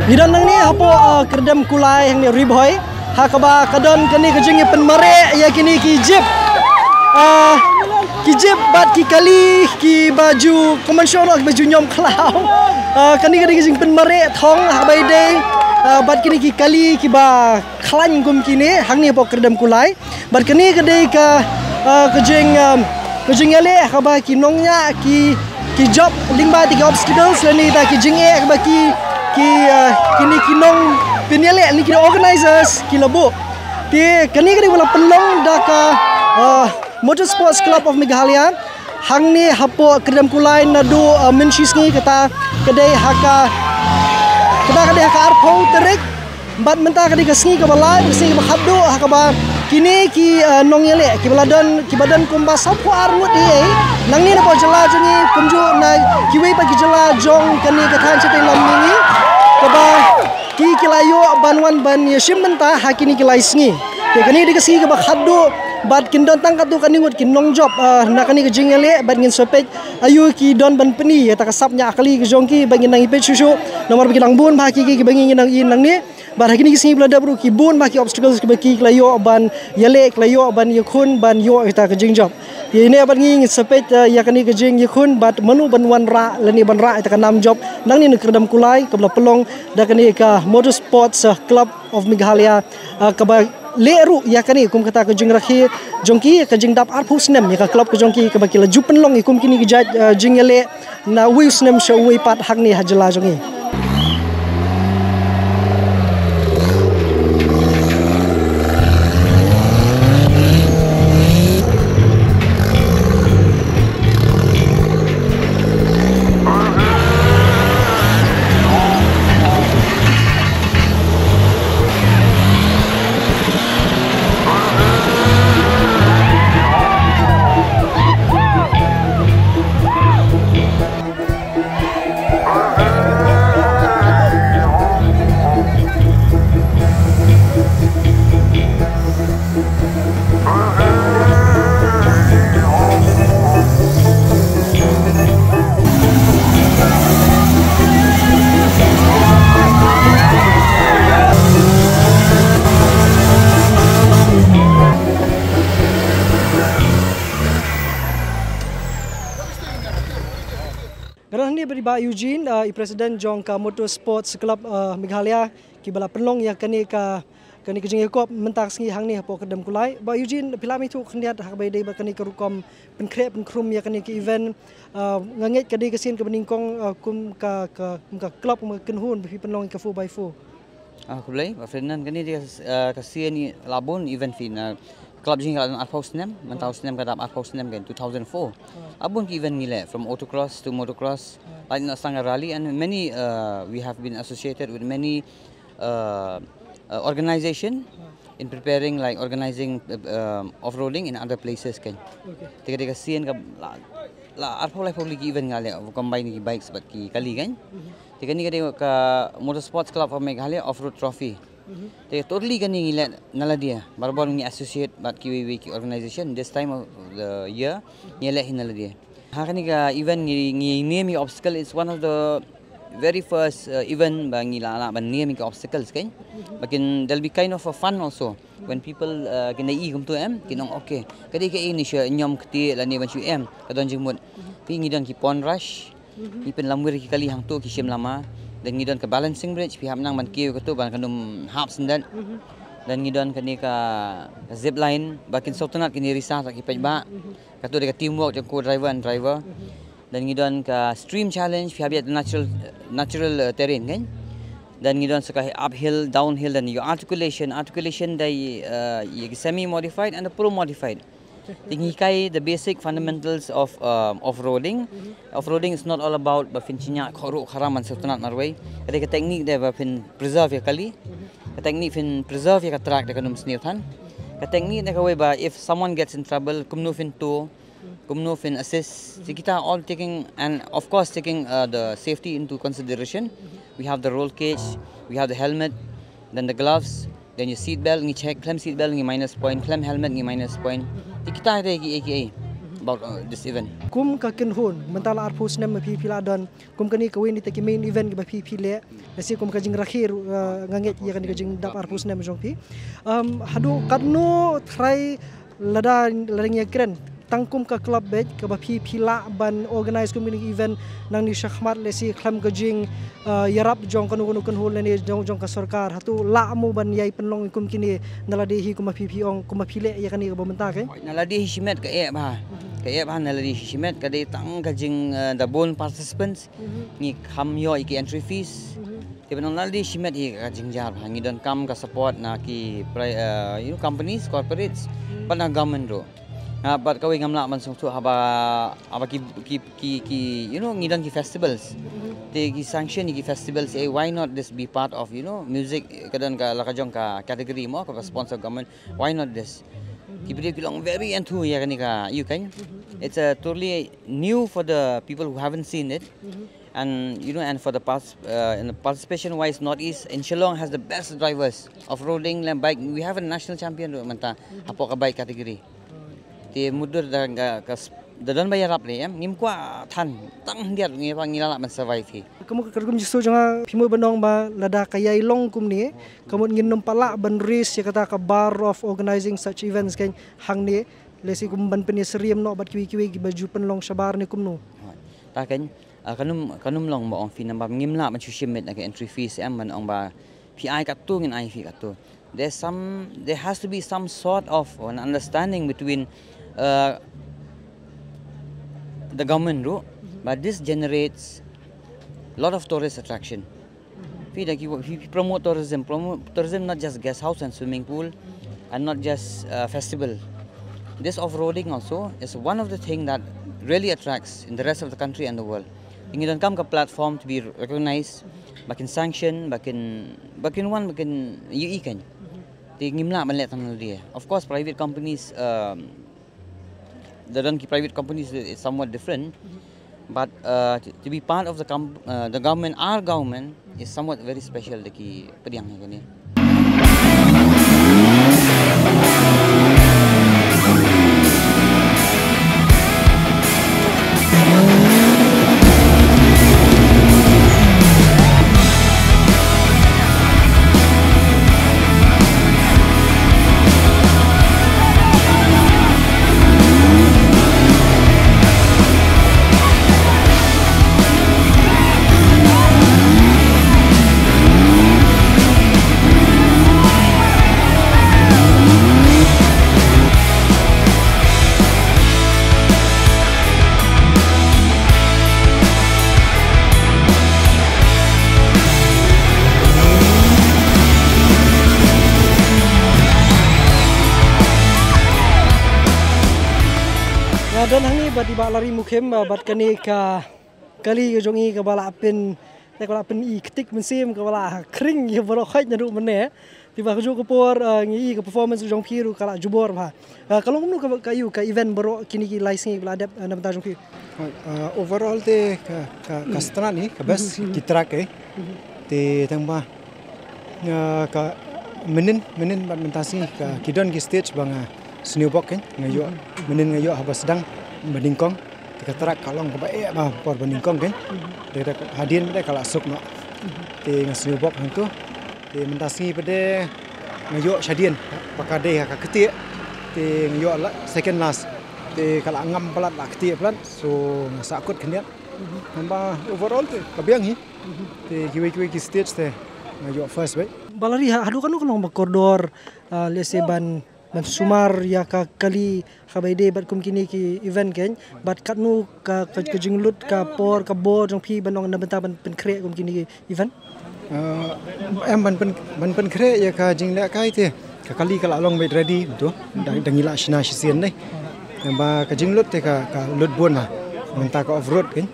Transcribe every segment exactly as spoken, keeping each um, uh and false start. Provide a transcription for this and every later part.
Ngi don nangne hapoh, uh, Kyrdem Kulai hangne Ri Bhoi. Ha kaba ka don kane ka jingïapynmareh ïa kine ki jip. Uh, ki jip bad ki kali kiba ju, kumno shuh noh, kiba ju ñiom khlaw. Uh, kane ka dei ka jingpynmareh thong ha kaba ïadei, uh, bad kine ki kali kiba khlaiñ kum kine hangne hapoh Kyrdem Kulai. Bad kane ka dei ka, uh, ka jing, um, ka jingïaleh ha kaba ki nongñiah ki, ki jop lyngba kita ki obstacles lane kita ki jingeh ha kaba ki, ki, uh, kine ki nongpynïaleh lane kine ki organizers ki la buh. Te kane ka dei ba la pynlong da ka, uh, Motorsports Club of Meghalaya hangne hapoh Kyrdem Kulai naduh, uh, mynshisngi, kata ka dei ha ka, kata ka dei ha ka arphew tarik. Bad mynta ka dei ka sngi kaba lai, ka sngi kaba khatduh, ha kaba kine ki, uh, nongïaleh kiba la don, kiba don kumba sawphew ar ngut hi ei nangne napoh jylla jong ngi, kumjuh na kiwei pat ki jylla jong kane ka thaiñ shatei lam mihngi, kaba ki, ki la ïoh ban wan ban ïashim bynta ha kine ki lai sngi. Te kane ka dei ka sngi kaba khatduh bad kin don tang katto katne ngut ki nongjop, uh, na kane ka jingïaleh, bad ngin sa peit aïu ki don ban pyni ïa kata ka sap ñiah kali ka jong ki, bad ngin nang ïa peit shuh shuh namar ba ki dang bun bha ki, ki, kiba ngi, ngi nang ïohi nangne. Bad ha kine ki sngi ba la dep ruh ki bun bha ki obstacles kiba ki, ki la ïoh ban ïaleh, ki la ïoh ban ïakhun, ban ïoh ïa kata ka jingjop. Te ïa kane bad ngi, ngin sa peit, uh, ïa kane ka jingïakhun bad mano ban wanrah lane ban rah ïa kata ka nam jop nangne na Kyrdem Kulai kaba la pynlong da kane ka Motorsports, uh, Club of Meghalaya, uh, kaba leh ruh ïa kane kum kata ka jingrakhe jong ki, ka jingdap arphew snem ïa ka club ka jong ki kaba ki la ju pynlong ïa kum kine ki jait, uh, jingïaleh na uwei u snem sha uwei pat hangne ha jylla jong ngi. Nga don hangne bad i Bah Eugene, uh, i President jong ka Motorsports Club, uh, Meghalaya, kiba la pynlong ïa kane ka, kane ka jingïakop mynta ka sngi hangne hapoh Kyrdem Kulai. Bah Eugene, phi lah ban ïathuh khyndiat ha kaba ïadei bad kane ka rukom pynkhreh pynkhrum ïa kane ka event, uh, nga ngeit ka dei ka sien kaba nyngkong, uh, kum ka, ka, kum ka club, kum ka kynhun ba phi pynlong ïa ka four by four. Ah, khublei Bah Ferdinand, kane dei ka, ah, ka sien la bun event phi na club jong ngi ka la don arphew snem, mynta u snem ka dap arphew snem, kan two thousand four. La bun ki event ngi leh, from autocross to motocross, lait noh tang ka rally, and many, uh, we have been associated with many, uh, uh, organization in preparing, like, organizing, uh, um, off-roading in other places, kan. Okay. Te ka dei ka sien ka la, la arphew laiphew tylli ki event nga leh, combine ki bikes bad ki kali, kan. Te kane ka dei ka Motorsports Club of Meghalaya Off-Road Trophy. Te totally kane ngi leh na lade, barabor ngi associate bad kiwei kiwei ki organization. This time of the year ngi leh hi na lade. Ha kane ka event ngi, ngi niam ïa ki obstacle, it's one of the very first, uh, event ba ngi lah, lah ban niam ïa ki obstacles, kan. Ba kin, there'll be kind of a fun also when people, uh, kin da i kumto, em, kin ong, okay, ka dei kaei, ngi shu ñiom ktieh lane ban shu, em, ka don jingmut. Phi, ngi don ki pond rush, ngi pynlamwir ïa ki kali hangto, ki shim lama. Then ngi don ka balancing bridge, phi hap nang ban kiew kato ba kan ym hap syndet. Then ngi don kane ka, ka zip line ba kin sngewtynnat kine risa, sa ki paidbah. Kato dei ka teamwork jong co-driver and driver. Then ngi don ka stream challenge, phi hap ïaid natural, natural, uh, terrain, kan. Then ngi don sa ka uphill, downhill, then ïa articulation, articulation dei, uh, ïa ki semi modified and the pro modified. Te ngi hikai the basic fundamentals of, um, off-roading. Off-roading is not all about ba phin shñiah khot ruh kharam ban sngewtynnat marwei. Ka dei ka technique dei ba phin preserve ïa ka kali. Ka technique phin preserve ïa ka track da kan ym sniew than. Ka technique dei kawei ba if someone gets in trouble, kumno phin tow, kumno phin assist. Te kita all taking, and of course taking, uh, the safety into consideration. We have the roll cage, we have the helmet, then the gloves, then your seat belt, ngi check, khlem seat belt ngi minus point, khlem helmet ngi minus point. Te kita dei kiei kiei. about uh, this event. Kum ka kynhun mynta la arphew snem ma phi phi la don, kum kane kawei na kita ki main event kiba phi phi leh, lehse kum ka jingrakhe ruh, uh, nga ngeit ïa kane ka jingdap arphew snem jong phi. Um, haduh katno trai lada lada ngi ïakren tang kum ka club beit kaba phi phi lah ban organise kum kine ki event nangne shakhmat, lehse khlem ka jing, uh, ïarap jong kano kano kynhun lane jong jong ka sorkar, hato lah mo ban ïai pynlong kum kine na lade hi kumba phi phi ong kumba phi leh ïa kane kaba mynta kein? Na lade hi shimet ka eh bha. Ka eh bha na lade hi shimet ka dei tang ka jing, uh, da bun participants. Ngi kham ïoh ïa ki entry fees. Te ban ong na lade shimet hi ka jingjia bha, ngi donkam ka support na ki pri-, uh, you know, companies, corporates, bad na government ruh. Ah, bad kawei ngam lah ban sngewthuh haba, haba ki, ki, ki, ki, you know, ngi don ki festivals. Te ki sanction ïa ki festivals, eh, why not this be part of, you know, music, ka don ka la ka jong ka category mo kaba sponsor government. Why not this? Ki briew ki long very enthu ïa kane ka, you can. It's a totally new for the people who haven't seen it. And you know, and for the past, uh, in the participation wise, Northeast in Shillong has the best drivers, off-roading, land bike. We have a national champion ruh mynta hapoh ka bike category. Te mutdur da ka, ka s-, da don ba ïarap lei em, ngim kwah than tang hyndiat ngi ba ngi la lah ban survive hi. Ka mut ka rukom jingsngew jong nga, phi mut ban ong ba lada ka ïai long kumne, ka mut ngin nym pat lah ban raise ïa kata ka bar of organizing such events kein hangne, lehse kum ban pynsyriem noh bad kiwei kiwei kiba ju pynlong shabar ne kumno. Ta kein, ah, kan ym, kan ym long ba ong phi namar ngim lah ban shu shimet na ka entry fees em ban ong ba phi ai katto ngin ai phi katto. There's some, there has to be some sort of an understanding between, uh, the government ruh, but this generates lot of tourist attraction. Phi da ki, phi, phi promote tourism, promote tourism, not just guest house and swimming pool, and not just, uh, festival. This off-roading also is one of the thing that really attracts in the rest of the country and the world. Ngi donkam ka platform to be recognized, ba kin sanction, ba kin, ba kin wan, ba kin ïohi kein. Te ngim lah ban leh tang lade. Of course, private companies, um, the don ki private companies is somewhat different, but, uh, to, to be part of the com-, uh, the government, our government, is somewhat very special da ki pdiang ïa kane. Nga don hangne bad i Bah Larry Mukhim, uh, bad kane ka kali ka jong i kaba la pyn, kaba la pyni ktik mynsiem, kaba la khring ïa baroh khoit naduh mynne. Te ba kajuh ka por, uh, ngi i ka performance jong phi ruh ka la jubor bha. Uh, ka long kumno ka, ka ïu ka event baroh kine ki lai sngi ba la dep, uh, na bynta jong phi? Uh, overall te ka, ka, ka strat ni ka best ki track eh. Te tang ba, uh, ka mynnin, mynnin bad mynta sngi ka ki don ki stage ba nga sniewbok kein, nga ïoh mynnin nga ïoh haba sdang ba nyngkong. Te ka track ka long kaba eh ba por ba nyngkong kein. Te da hadien ba ka la suk noh. Te nga sniewbok hangto. Te mynta sngi pat de nga ïoh shadien ba ka dei ha ka ktieh. Te nga ïoh la second last. Te ka la ngam palat, la ktieh palat. So nga sahkut khyndiat. Namar overall te ka biang hi. Te kiwei kiwei ki stage te nga ïoh first beit. Bah Larry, ha, haduh katno ka long ba kordor, ah, lehse ban ban sumar ïa ka kali haba ïadei bad kum kine ki event kein, bad katno ka, ka, ka jinglut ka por ka bor jong phi ban ong na bynta ban pynkhreh kum kine ki event? Uh, em ban pyn, ban pynkhreh ïa ka jinglehkai te ka kali ka la long beit ready to. Da, da ngi la shna shisien dei. Ba ka jinglut te ka, ka lut bun ha. Mynta ka off road kein.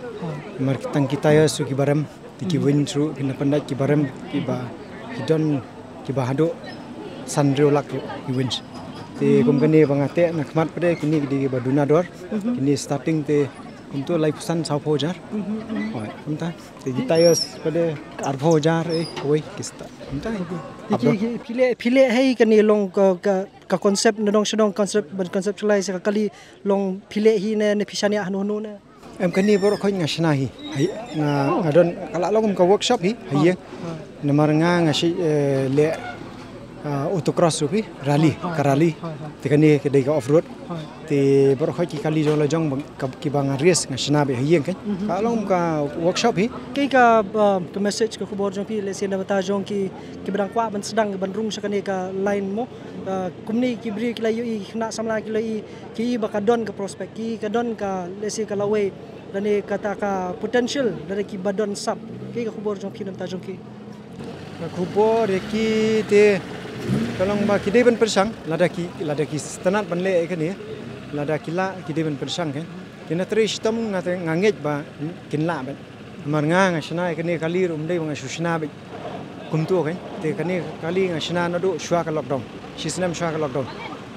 Mar tang ki tyre su ki barem. Te ki winch ruh, ki na pyndait ki barem, kiba, ki don, kiba haduh san hynriew lak ruh, ki winch. Te kum kane ba nga teh na khmat pat de, kine ki dei kiba duna dor, kine starting te Kumto laiphew san sawphew hajar. Hooid, kumta. Te ki tyres pat de arphew hajar, eh, kawei ki start. Kumta. Ki, ki, ki, phi leh, phi leh hei kane long ka, ka, ka concept na dong sha dong concept, ban conceptualize ka kali long phi leh hi ne, ne phi shaniah hano hano ne. Em, kane baroh khoit nga shna hi. Hei, nga, nga don ka la long ka workshop hi. Hei, namar nga nga shi, eh, leh, ah, autocross ruh hi, rally, ka rally. Te kane ka dei ka off road. Te baroh khoit ki kali jong la jong bang, ka, kiba nga race nga shna beit ha ïing kan. Ka long ka workshop hi. Kaei ka, ah, ka message ka khubor jong phi lehse na bynta jong ki, kiba dang kwah ban sdang ban rung sha kane ka line mo. Ah, kumne ki briew ki la ïohi, ki khynnah samla ki la ïohi, ki ba ka don ka prospect, ki ka don ka lehse ka lawei, lane kata ka potential, lane kiba don sap. Kaei ka khubor jong phi na bynta jong ki. Ka khubor ïa ki te ka long ba ki dei ban pyrshang, lada ki, lada ki sngewtynnat ban leh ïa kane, lada ki lah ki dei ban pyrshang kan. Te na trei shitom nga te nga ngeit ba kin lah beit. Namar nga nga shna ïa kane kali ruh ym dei ba nga shu shna beit. Kumto kan. Te kane kali nga shna naduh shuwa ka lockdown. Shi snem shuwa ka lockdown.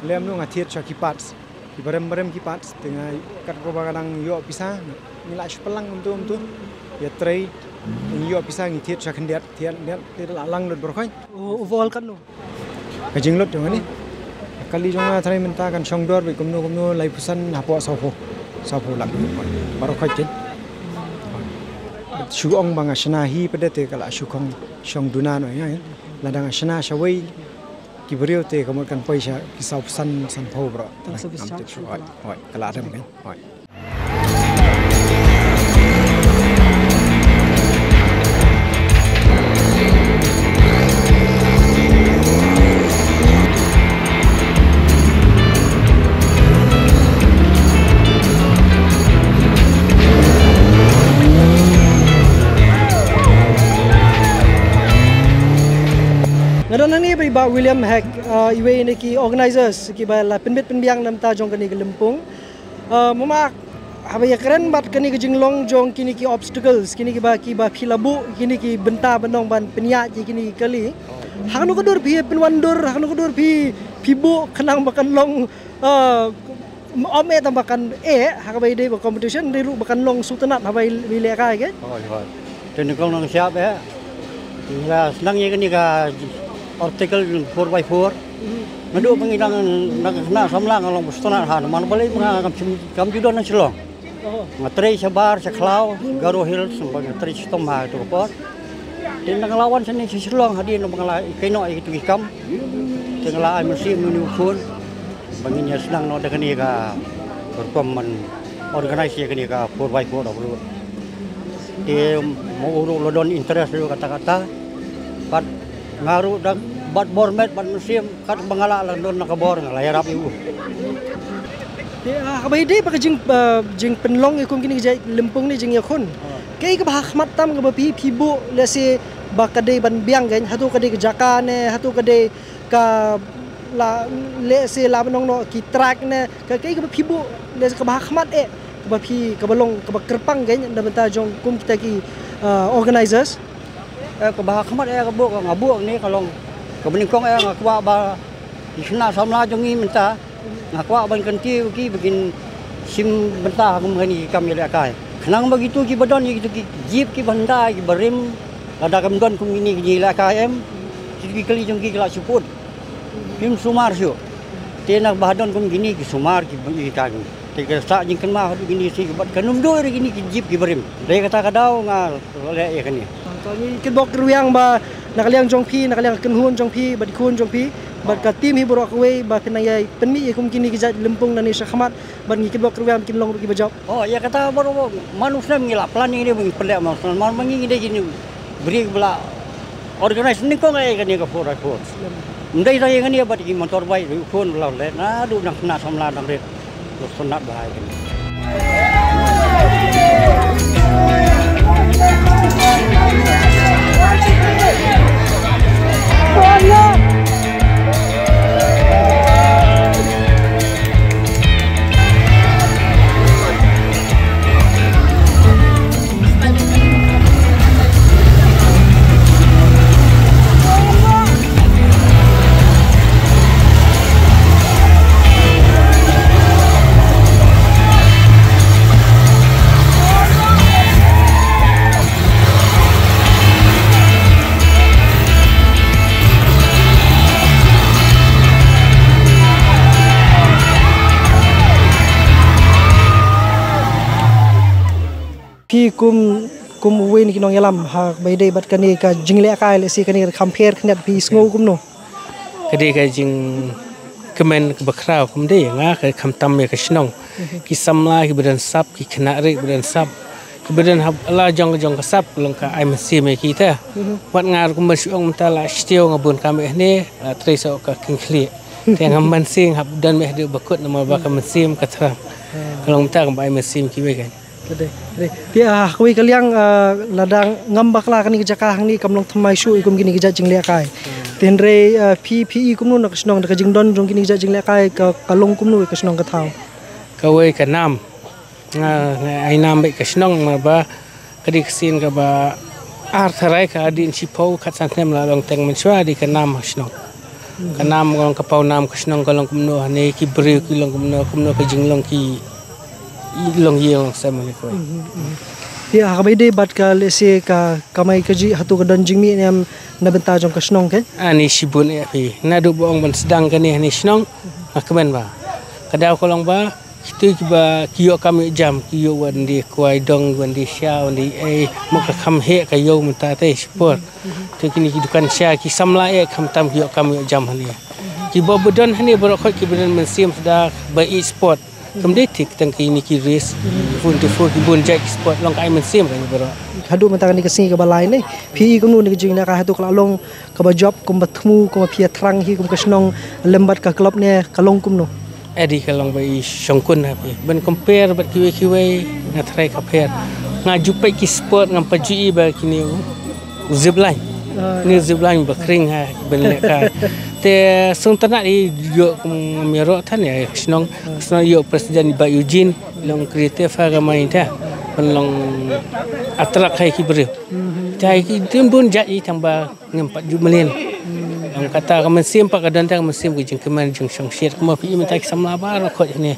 Lem nu nga thied shuwa ki parts. Ki barem barem ki parts, te nga kat ko ba ka dang ïoh pisa, ngi la shu pynlang kumto kumto. Ïa trei, ngi ïoh pisa ngi thied sha khyndiat, thied khyndiat, te la lang lut baroh khoit. O, overall katno? Ka jinglut jong nga ne. Kali jong nga trai mynta kan shong dor beit kumno kumno laiphew san hapoh sawphew. Sawphew lak. Baroh khoit kin. Shu ong ba nga shna hi pat de te ka la shu khong shong duna noh ïa. Lada nga shna shawei. Ki briew te ka mut kan poi sha ki saw phew san, sanphew bro. Tang sa bishar. Hooid, hooid, ka la dem kan. Hooid. Nga don hangne bad i Bah William Hek, uh, iwei na ki organizers kiba la pynbit pynbiang na bynta jong kane ka lympung. Uh, mama, haba ïakren bad kane ka jinglong jong kine ki obstacles, kine kiba, kiba phi la buh, kine ki bynta ban ong ban pynïaid ïa kine ki kali. Ha kano ka dur phi pynwandur, ha kano ka dur phi, phi buh khnang ba kan long, uh, ym eh tang ba kan eh, ha kaba ïadei bad competition, dei ruh ba kan long sngewtynnat haba i, i lehkai ke? Hooid, hooid. Te nyngkong nang siap eh. Nga la sdang ïa kane ka article four by four. Naduh ba ngi dang, dang khynnah samla nga long ba sngewtynnat ha, namar balei ba nga kam shim, kam ju don na Shillong. Nga trei shabar, sha khlaw, Garo Hills, ba nga trei shitom ha kato ka por. Te nga la wan shane sha Shillong hadien ba nga la ïakynduh ïa kito ki kam. Te nga la ai mynsiem ïa une u khun ba ngin ïa sdang noh da kane ka rukom ban organize ïa kane ka four by four off road. Te ma u ruh la don interest ruh katta katta. Bad nga ruh da bad bor met bad mynsiem kat ba nga lah la don na ka bor nga la ïarap ïa u. Te, ah, haba ïadei bad ka jing, ah, jingpynlong ïa kum kine ki jait lympung ne jingïakhun. Kaei kaba ha khmat tam kaba phi, phi buh lehse ba ka dei ban biang kein, hato ka dei ka jaka ne, hato ka dei ka la, lehse la ban ong noh ki track ne, ka, kaei kaba phi buh lehse kaba ha khmat eh, kaba phi, kaba long, kaba kyrpang kein na bynta jong kum kita ki, ah, organizers. Eh, kaba ha khmat eh ka buh, ka nga buh ne ka long. Kaba nyngkong eh nga kwah ba ki khynnah samla jong ngi mynta, nga kwah ban kyntiew ïa ki ba kin shim bynta ha kum kane ki kam ïalehkai. Khnang ba kito kiba don ïa kito ki jeep kiba hyndai kiba rim, lada kim don kum kine ki jingïalehkai em, kito ki kali jong ki ki la shu pud. Kim sumar shuh. Te na ba don kum kine ki sumar ki, ki ka, te ka sah jingkynmaw haduh kine shi bad ka num dor kine ki jeep ki barim. Dei kata ka daw nga leh ïa kane. Ka ngi kitbok rwiang ba na ka liang jong phi, na ka liang ka kynhun jong phi, bad i khun jong phi, bad ka team hi baroh kawei ba phin nang ïai pynmih ïa kum kine ki jait lympung nangne sha khmat, bad ngi kitbok rwiang ba kin long ruh kiba jop. Oh, ïa kata baroh, man u snem ngi la plan ïa kine ba ngi pynleh man u snem, man ma ngi ngi dei kine briew ba la organize nyngkong ïa kane ka four by four. Ym dei tang ïa kane bad ki motorbike ruh khun ba la leh naduh dang khynnah samla dang rit. Lo sngewtynnat bha ïa kane. Phi kum, kum uwei na ki nongïalam ha kaba ïadei bad kane ka jinglehkai, lehse kane ka kham pher khyndiat, phi sngew kumno? Ka dei ka jingkmen kaba khraw, kam dei nga ka, khamtam ïa ka shnong. Ki samla kiba don sap, ki khynnah ruh ba don sap, kiba don ha la jong jong ka sap, long ka ai mynsiem ïa kita. Wat nga ruh kumba shu ong mynta la shtiew nga bun kam eh ne, la trei sa ka king khlieh. Te nga mynsiem hap don meh de ba kut namar ba ka mynsiem ka thrang. Ka long mynta kaba ai mynsiem kiwei kan. Ka dei, ka dei. Te, ah, kawei ka liang, ah, lada ngam bakla kane ka jaka hangne kam long thymmai shuh ïa kum kine ki jait jinglehkai. Te hynrei, ah, phi, phi i kumno na ka shnong da ka jingdon jong kine ki jait jinglehkai ka, ka long kumno ïa ka shnong ka thaw? Kawei ka nam. Nga, nga ai nam bad ka shnong namar ba ka dei ka sien kaba ar tharai ka dien shiphew khatsan snem la long teng mynshuwa dei ka nam ka shnong. Ka nam ka long ka paw nam ka shnong ka long kumno hangne ki briew ki long kumno, kumno ka jinglong ki long ïing long sem hangne kawei. Te ha kaba ïadei bad ka lehse ka kamai kajih hato ka don jingmih ne em na bynta jong ka shnong ka? Ani shibun eh phi. Naduh ba ong ban sdang kane hangne shnong nga kmen ba ka daw ka long ba kito kiba ki ïoh kam ïoh jam, ki ïoh wan die kwai dong, wan die sha, wan die ei, mo ka kham heh ka ïew mynta te shipor. To kine ki dukan sha, ki samla eh khamtam ki ïoh kam ïoh jam hangne. Kiba ba don hangne baroh khoit kiba don mynsiem sda ba i sport. Kam dei thik tang kine ki race. Fun to fun ki bun jait ki sport long ka ai mynsiem ka baroh. Haduh mynta kane ka sngi kaba lai ne, phi i kumno ne ka jinglehkai hato ka la long kaba jop, kumba thmu, kumba phi ïa thrang hi kum ka shnong lem bad ka club ne ka long kumno? Adi ka long ba i shongkun ha phi. Ban compare bad kiwei kiwei nga tharai ka pher. Nga ju peit ki sport ngam pat ju i ba kine u, u zip line. Ah, ni zip line ba khring ha ban lehkai. Te sngewtynnat i ïoh kum ngam ïaroh than ïa ka shnong. Shnong ïoh president i Bah Eugene long creative ha ka mai ta. Ban long attract ha ki briew. Te ha ki dei bun jait i tang ba ngam pat ju mlien. Ong kata ka mynsiem pat ka don tang ka mynsiem ka jingkmen jingshongshit. Kumba phi i mynta ki samla baroh khoit hangne.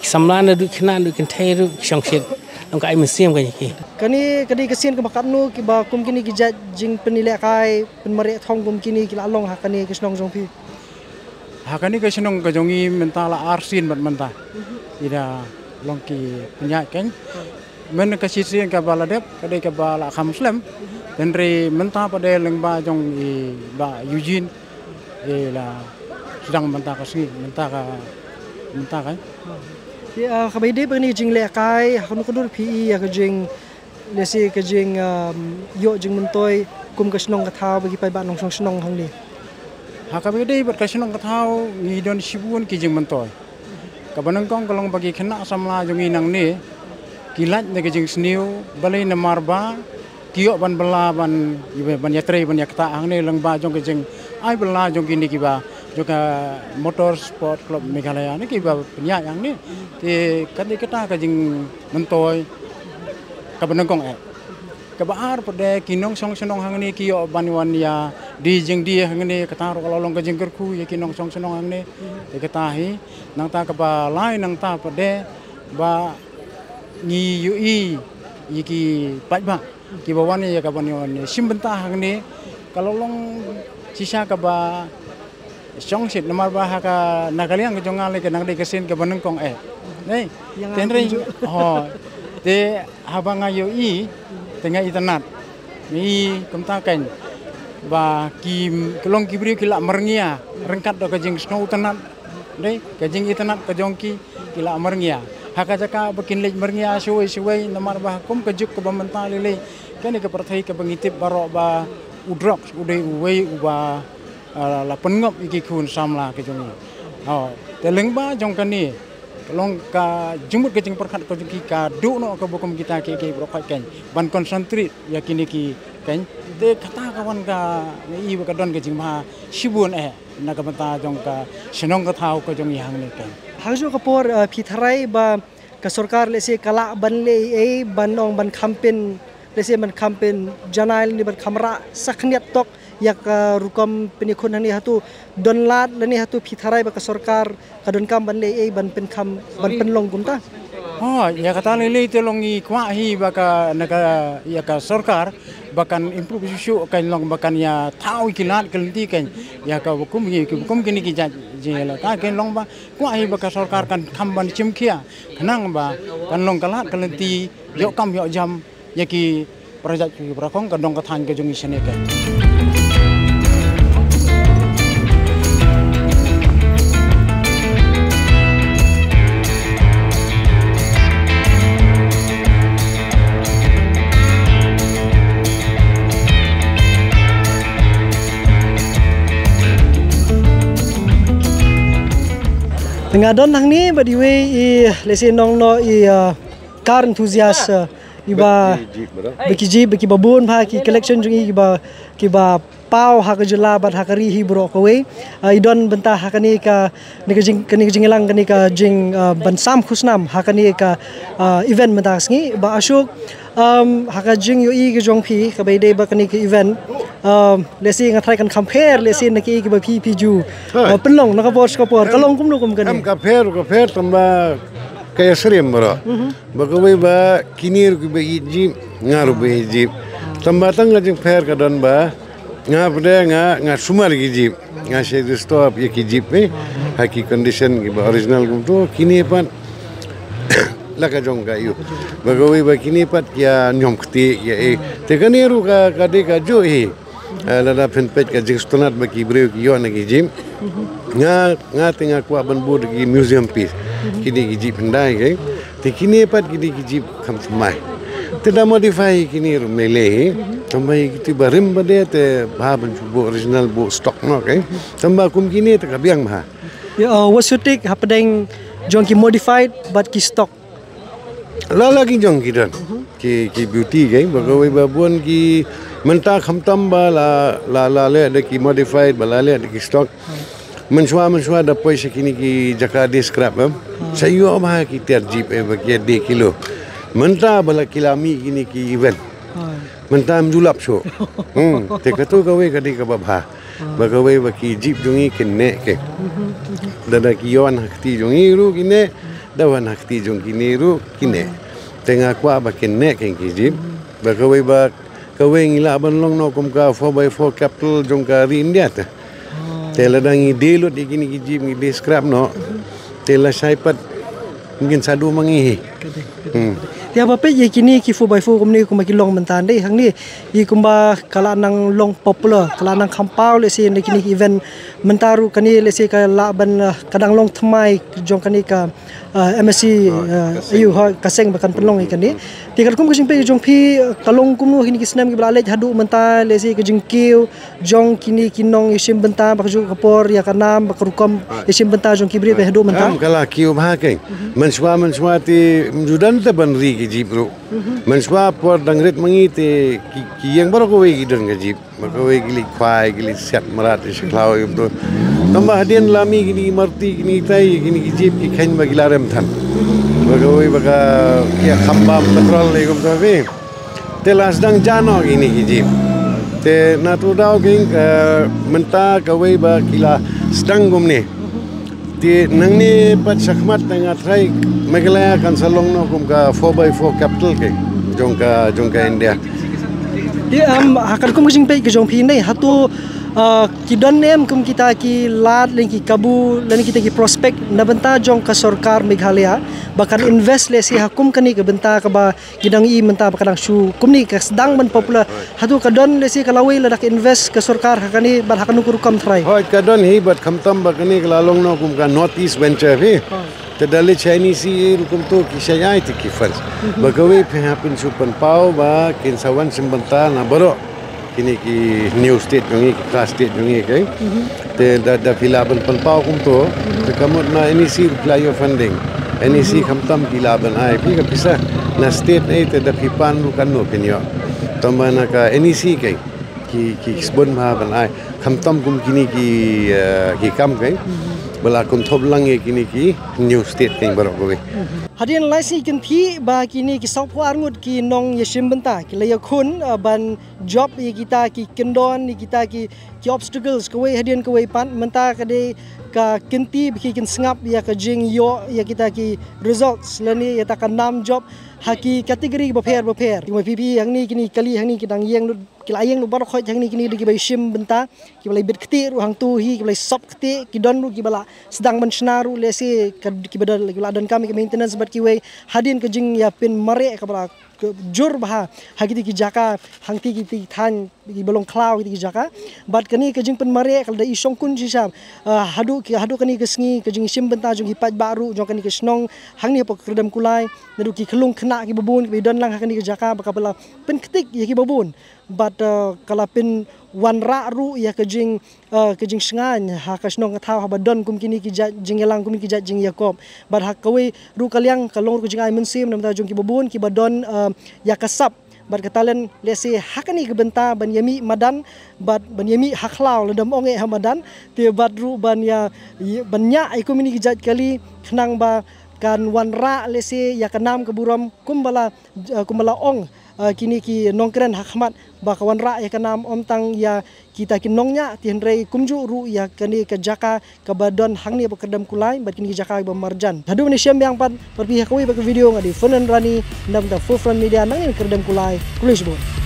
Ki samla naduh khynnah naduh kynthei ruh ki shongshit. Ong ka ai mynsiem ka ïa ki. Kane ka dei ka sien kaba katno kiba kum kine ki jait jingpynlehkai pynmareh thong kum kine ki la long ha kane ka shnong jong phi? Ha kane ka shnong ka jong i mynta la ar sien bad mynta. I da long ki pynïaid kan. Myn ka shisien kaba la dep ka dei kaba la kham slem. Hynrei mynta pat de lyngba jong i Bah Eugene i la sdang mynta ka sngi, mynta ka, mynta ka. Te, ah, kaba ïadei bad kane ka jinglehkai ha kano ka dur phi i ïa ka jing, lehse ka jing, um, ïoh jingmyntoi kum ka shnong ka thaw bad ki paidbah nongshong shnong hangne? Ha kaba ïadei bad ka shnong ka thaw ngi don shibun ki jingmyntoi. Kaba nyngkong ka long ba ki khynnah samla jong ngi nangne ki lait na ka jingsniew balei namar ba ki ïoh ban bylla ban, ban ïatrei ban ïaktah hangne lyngba jong ka jingai bylla jong kine kiba jong ka Motor Sport Club Meghalaya ne kiba pynïaid hangne. Te ka dei kata ka jingmyntoi kaba nyngkong eh. Kaba ar pat de ki nongshong shnong hangne ki ïoh ban wan ïa die jingdie hangne, kata ruh ka la long ka jingkyrkhu ïa ki nongshong shnong hangne. Te kata hi, nangta kaba lai nangta pat de ba ngi ïohi ïa ki paidbah kiba wan ïa ka ban ïa wan shim bynta hangne ka la long shisha kaba shongshit namar ba ha ka na ka liang ka jong nga lei ka nang dei ka sien kaba nyngkong eh. Nei, te hynrei, ho, te haba nga ïohi te nga itynnat. Nga i kumta kan ba ki, ki long ki briew ki la myrngia ryngkat da ka jingsngewtynnat. Dei ka jingitynnat ka jong ki, ki la myrngia ha ka jaka ba kin leit myrngia shawei shawei namar ba kum ka juk kaba mynta lei lei kane ka pyrthei kaba ngi tip baroh ba u drugs u dei uwei uba, ah, la pynngop ïa ki khun samla ki jong ngi. Oh, te lyngba jong kane ka long ka jingmut ka jingpyrkhat ka jong ki ka duh noh kaba kum kita ki, ki baroh khoit kan ban concentrate ïa kine ki kan. Te kata ka wan ka ngi ba ka don ka jingma shibun eh na ka bynta jong ka shnong ka thaw ka jong ngi hangne kan. Hangno ka por, eh, phi tharai ba ka sorkar lehse ka lah ban leh ei ei ban ong ban campaign, lehse ban campaign janai lane ban kham rah sa khyndiat tok ïa ka rukom pynïakhun hangne, hato don lad lane hato phi tharai ba ka sorkar ka donkam ban leh ei ei ban pynkham ban pynlong kumta? Ho, ïa kata lei lei te long i kwah hi ba ka na ka ïa ka sorkar ba kan improve shuh shuh kan long ba kan ïa thaw ïa ki lad ki lynti kan ïa ka ba kum ki, kum kine ki jait Jing ïa la ka ken long ba kwah hi ba ka sorkar kan kham ban chim khia khnang ba kan long ka lad ka lynti ïoh kam ïoh jam ïa ki para jait ki para khong ka dong ka thaiñ ka jong i shane ka. Nga don hangne bad iwei i lehse nongno i, uh, car enthusiast, uh, iba ba ki jeep, ba ki jeep, ba ki babun bha ki collection jong i kiba, kiba paw ha ka jylla bad ha ka ri hi baroh kawei. Uh, i don bynta ha kane ka, kane ka jing, kane ka jingïalang, kane ka jing, uh, ban sam khusnam ha kane ka, uh, event mynta ka sngi. Bah Ashok, um, ha ka jingïohi ka jong phi kaba ïadei bad kane ka event, um, lehse nga tharai kan kham pher lehse na kiei kiba phi phi ju, uh, pynlong na ka por sha ka por, ka long kumno kum kane? Em, ka pher, ka pher tang ba ka ïasyriem baroh. Ba kawei ba kine ruh kiba ïeit jeep, nga ruh ba ïeit jeep. Tang ba tang ka jingpher ka don ba nga pat de nga, nga sumar ki jeep. Nga shait restore ïa ki jeep, eh, ha ki condition kiba original kumto, kine pat la ka jong ka ïa u. Ba kawei ba kine pat ki ïa niam kti ïa, eh. Te kane ruh ka, ka dei kajuh hi. Eh, lada phin peit ka jingsngewtynnat ba ki briew ki ïoh na ki jeep. Nga, nga te nga kwah ban bud ki museum piece. Kine ki jeep Hyundai, eh. Te kine pat kine ki jeep kham thymmai. Te da modify kine ruh mele hi. Tang ba kito ba rim ba de te bha ban shu buh original, buh stock noh, eh. Tang ba kum kine te ka biang bha. Ïa, uh, what's your take hapdeng jong ki modified bad ki stock? La la ki jong ki don. Ki, ki beauty, eh. Ba kawei ba bun ki mynta khamtam ba la, la, la leh da ki modified, ba la leh da ki stock. Mynshuwa, mynshuwa da poi sha kine ki jaka die scrap, em. Sa ïoh bha ki tiar jeep, eh, ba ki die kilo. Mynta ba la ki la mih kine ki event. Mynta ym ju lap shuh. Hmm, te kato kawei ka dei kaba bha. Ba kawei ba ki jeep jong ngi ki neh, eh. Da da ki ïoh wan ha kti jong ngi ruh ki neh, da wan ha kti jong kine ruh ki neh. Te nga kwah ba ki neh, eh, ki jeep. Ba kawei ba kawei ngi lah ban long noh kum ka four by four capital jong ka ri India te. Te lada ngi die lut ïa kine ki jeep ngi die scrap noh. Te lashai pat ngin sa duh ma ngi hi. Hmm. Te haba peit ïa kine ki four by four kumne kumba ki long mynta, dei hangne i kumba ka la nang long popular, ka la nang kham paw lehse na kine ki event mynta ruh kane lehse ka la ban, uh, ka dang long thymmai jong kane ka, uh, M S C, uh, ka seng. Ïa u, ha, ka seng ba kan pynlong ïa kane. Te katkum ka jingpeit jong phi, uh, ka long kumno kine ki snem kiba la leit haduh mynta, lehse ka jingkiew jong kine ki nongïashim bynta ba kajuh ka por ïa ka nam ba ka rukom ïashim bynta jong ki briew ba haduh mynta? Em, ka la kiew bha, eh. Mynshuwa, mynshuwa te ym ju don te ban ri ki jeep ruh. Mynshuwa por dang rit ma ngi te ki, ki ïeng baroh kawei ki don ka jeep. Ba kawei ki leit khwai, ki leit siat mrad sha khlaw ïa u to. Tang ba hadien la mih kine ki Maruti, kine ki tai, kine ki jeep ki kheiñ ba ki la rem than. Ba kawei ba ka, ki ïa kham bam petrol ïa kumto, eh. Te la sdang jah noh kine ki jeep. Te na tu daw king, eh, mynta kawei ba ki la sdang kumne. Te nangne pat shakhmat te nga tharai Meghalaya kan sa long noh kum ka four by four capital, eh, jong ka, jong ka India. Te, um, ha katkum ka jingpeit ka jong phi ne, hato, uh, ki don ne em kum kita ki lad lane ki kabu lane kita ki prospect na bynta jong ka sorkar Meghalaya ba kan invest lehse ha kum kane ka bynta kaba ki dang i mynta ba ka dang shu kumne ka sdang ban popular. Hato ka don lehse ka lawei lada ka invest ka sorkar ha kane bad ha kano ka rukom trai? Hooid, ka don hi bad khamtam ba kane ka la long noh kum ka North East Venture hi. Te da leit sha N E C rukom to ki shai ai te ki funds. Ba kawei phi hap phin shu pynpaw ba kin sa wan shim bynta na baroh kine ki new state jong ngi, ki trust state jong ngi, eh. Te da, da phi lah ban pynpaw kumto, te ka mut na N E C ruh phi la ïoh funding. N E C khamtam phi lah ban ai phi ka pisa. Na state, eh, te da phi pan ruh katno phin ïoh. Tang ba na ka N E C, eh, ki, ki sbun bha ban ai. Khamtam kum kine ki, eh, ki kam, eh. Ba la kynthup lang ïa kine ki new state, eh, baroh kawei. Hadien lai sngi kynthih ba kine ki sawphew ar ngut ki nongïashim bynta ki la ïakhun, eh, ban jop ïa kita ki kyndon, ïa kita ki, ki obstacles kawei hadien kawei pat, mynta ka dei ka kynti ba ki kin sngap ïa ka jingïoh ïa kita ki results lane ïa ta ka nam jop ha ki category bapher bapher. Ki ma phi phi hangne kine kali hangne ki dang ïeng lut Ki la ïeng ruh baroh khoit hangne kine da kiba shim bynta, kiba la bit ktieh ruh hangto hi, kiba la sop ktieh, ki don ruh kiba la sdang ban shna ruh lehse kiba don, kiba la donkam ïa ka maintenance bad kiwei hadien ka jingïapynmareh kaba la jur bha ha kiti ki jaka, hangti kiti ki thaiñ kiba long khlaw kiti ki jaka. Bad kane ka jingpynmareh ka la da i shongkun shisha. Ah, haduh ki, haduh kane ka sngi ka jingshim bynta jong ki paidbah ruh jong kane ka shnong hangne hapoh Kyrdemkulai, naduh ki khyllung khynnah kiba bun kiba don lang ha kane ka jaka ba ka la pynktik ïa kiba bun. Bad, ah, ka la pynwanrah ruh ïa ka jing, ah, ka jingshngaiñ ha ka shnong ka thaw haba don kum kine ki jait jingïalang, kum kine ki jait jingïakop. Bad ha kawei ruh ka liang ka long ruh ka jingai mynsiem namar jong kiba bun kiba don, ah, ïa ka sap bad ka talent lehse ha kane ka bynta ban ïamih madan bad ban ïamih ha khlaw, lada ym ong eh ha madan, te bad ruh ban ïa, ïa, ban ñiah ïa kum kine ki jait kali khnang ba kan wanrah lehse ïa ka nam ka burom kumba la, ah, kumba la ong, ah, kine ki nongkren ha khmat ba ka wanrah ïa ka nam ym tang ïa kita ki nongñiah, te hynrei kumjuh ruh ïa kane ka jaka kaba don hangne hapoh Kyrdemkulai bad kine ki jaka kiba marjan. Haduh mynne shem biang pat bad phi ha kawei pat ka video, nga dei Fernand Rani na bynta Forefront Media nangne na Kyrdemkulai. Khublei shibun.